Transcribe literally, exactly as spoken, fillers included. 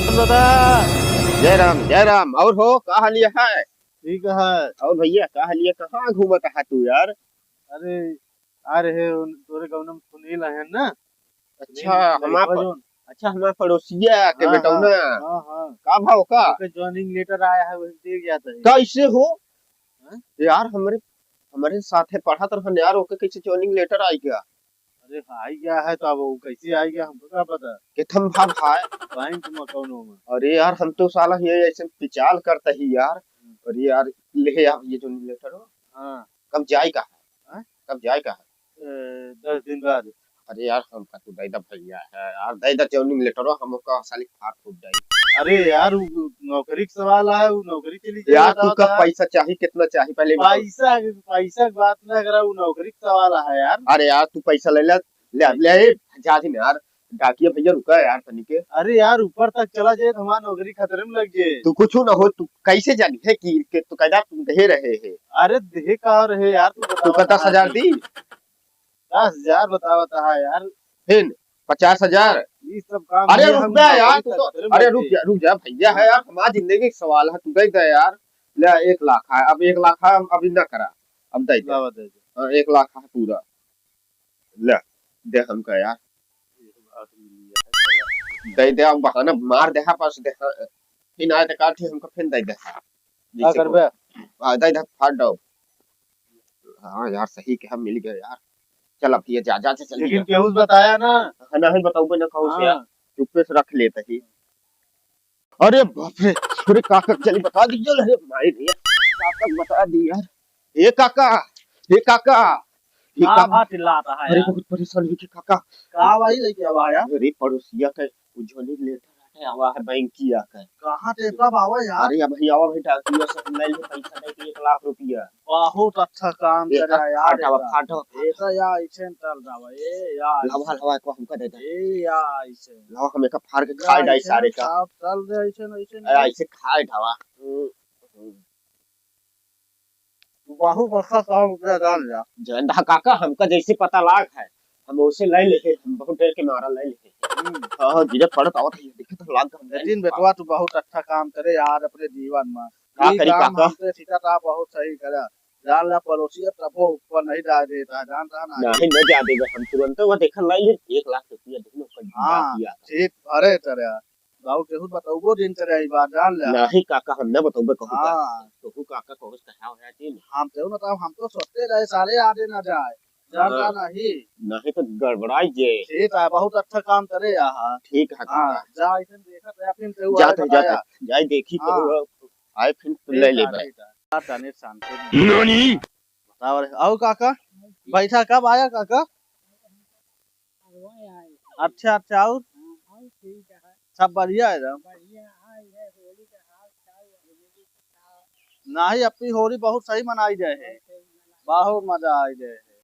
दादा। जय राम, जय राम। और हो, का हालिया है? ठीक है। और भैया, का हालिया, कहाँ घूमत है तू यार? अरे, आ रहे उन, तोरे गाँव में सुनील है ना? अच्छा, सुनील हमार लड़का प-, जौन। अच्छा, हमार पड़ोसिया के हाँ, बेटौना। हाँ, हाँ, हाँ। का भाव का? ओके joining letter आया है, वही दे गया था। कैसे हो? हाँ? यार, हमरे, हमरे साथे पढ़त रहन यार, ओके कैसे joining letter आई गया? अरे, आई गया है तो अब वो कैसे आई गया, हमको का पता? किथम भाव है? बैंक में, कौनो में। अरे यार, हम तो साला ये ऐसे पिचाल करता ही यार। हम्म। अरे यार, ले आओ ये joining letter हो। हाँ। कब जाए का है? हाँ? कब जाए का है? ए, दस दिन बाद। अरे यार, हमका तू दे दा भैया है यार, दे दा joining letter हो, हम ओका साली फाड़ फूट जाई। अरे यार, उ, उ नौकरी के सवाल है, उ नौकरी चली यार, जाए, तू बताओ का यार। पैसा चाही, कितना चाही, पहले बताओ। पैसा, पैसा की बात ना करा, उ नौकरी के सवाल है यार। अरे यार, तू पैसा ले ले, ले, ले, ए, जा दिन यार, डाकिया भैया रुका यार तनी के। अरे यार, ऊपर तक चला जाए तो हमार नौकरी खतरे में लग जाए। तू कुछ ना हो, तू कैसे जानी है कि, कि तू कैदा तू दे रहे है? अरे दे का रहे यार, तू तू बताओ का दस हजार यार। दी? दस हजार बतावत है यार। फिर पचास हजार? ये सब काम अरे ये रुक हम जा यार, नौकरी तू तो, खतरे में अरे लग रुक जाए। जा, रुक जा भैया, है यार, हमार जिंदगी का सवाल है, तू दे दे यार। ले, एक लाख है, अब एक लाख है, अब अभी ना करा, अब दे दे। लावा दे दे। हाँ, एक लाख है पूरा। ले, दे हमका यार। दे दे, अब बहाना मार दे, हाँ, बस दे, हाँ। फिर आए तो काट, हमका फिर दे दे, हाँ। का जैसे करबे? को-, आ, दे दे, फाड़ दो। हाँ यार, सही कहा, मिल गया यार। चल अब ये जा, जा, जा, चल लेकिन जा। केहू से बताया ना। हाँ, नहीं बताऊबे ना कहूँ से यार। हाँ। चुप्पे से रख लेते ही। अरे बाप रे, अरे काका के चली बता दी, चल, अरे माई रे, काका के बता दी यार। ए काका, ए काका, ए का काका। बा चिल्लाता है अरे यार? बहुत परेशान हुई थी काका। का भाई लेके आवा है यार? अरे पड़ोसिया के उ joining letter आके आवा है बैंक की आके। कहाँ ते कब आवा यार? अरे अब ही आवा भाई, डाकिया से हम ले ले पैसा दे के एक लाख रुपया। बहुत अच्छा काम एक करे यार, फाटा, एका। फाटा। एका या ऐसे न चल जावा, ए या लावा, ऐसे। लावा, को हमका दे दे। ए या ऐसे। लावा, हम एका फाड़ के या खाए डाई ऐसे सारे न का। साफ चल दे, ऐसे न, ऐसे न। ए, ऐसे खाए डावा। हम्म, हम्म। बहुत अच्छा काम किया जान जा। जय दा काका, हमका जैसे पता लाग है, हम उसे ले ले, हम बहुत डर के मारा ले ले। हम्म। हाँ, हाँ, गिरे पड़त आवत है, देखे तो लाग हम लेकिन बेटवा, तू बहुत अच्छा काम करे यार अपने जीवन में। का ई करी काम काका? हमसे सीखा था, बहुत सही करा। जान ला पड़ोसिया तबो ऊपर नहीं जा देता, जानता ना? नहीं, न जा देबे, हम तुरंत वो देखल लाई है, एक लाख रुपया देख लो, कल हाँ, डाल दिया। ठीक, अरे तेरे बाबू केहू बतौबो दिन तेरे ई बात, जान ला। नहीं काका, हम न बतौबे कहू का। हाँ। कहू काका, कहू से कहा होया दिन। हम तेहू न तो, हम तो सोचते रहे सारे आदे ना जाए, जानता हाँ। नहीं। नहीं तो गड़बड़ाई जे। ठीक है, बहुत अच्छा काम करे यहाँ। ठीक है हाँ, काका। जा, ऐसे देखा तो फिर तेहू जा आए तो, जा बताया। तो, जाए देखी हाँ। कहू, आए फिर तो ठीक ले है, लेबे। ठीक है। जाने शांति। नानी? बताओ रे। आओ काका, बैठा, कब आया काका? अच्छा, अच्छा, और? सब बढ़िया है एकदम? नहीं, अपनी होली बहुत सही मनाई जाए है, बहुत मजा आई जाए है।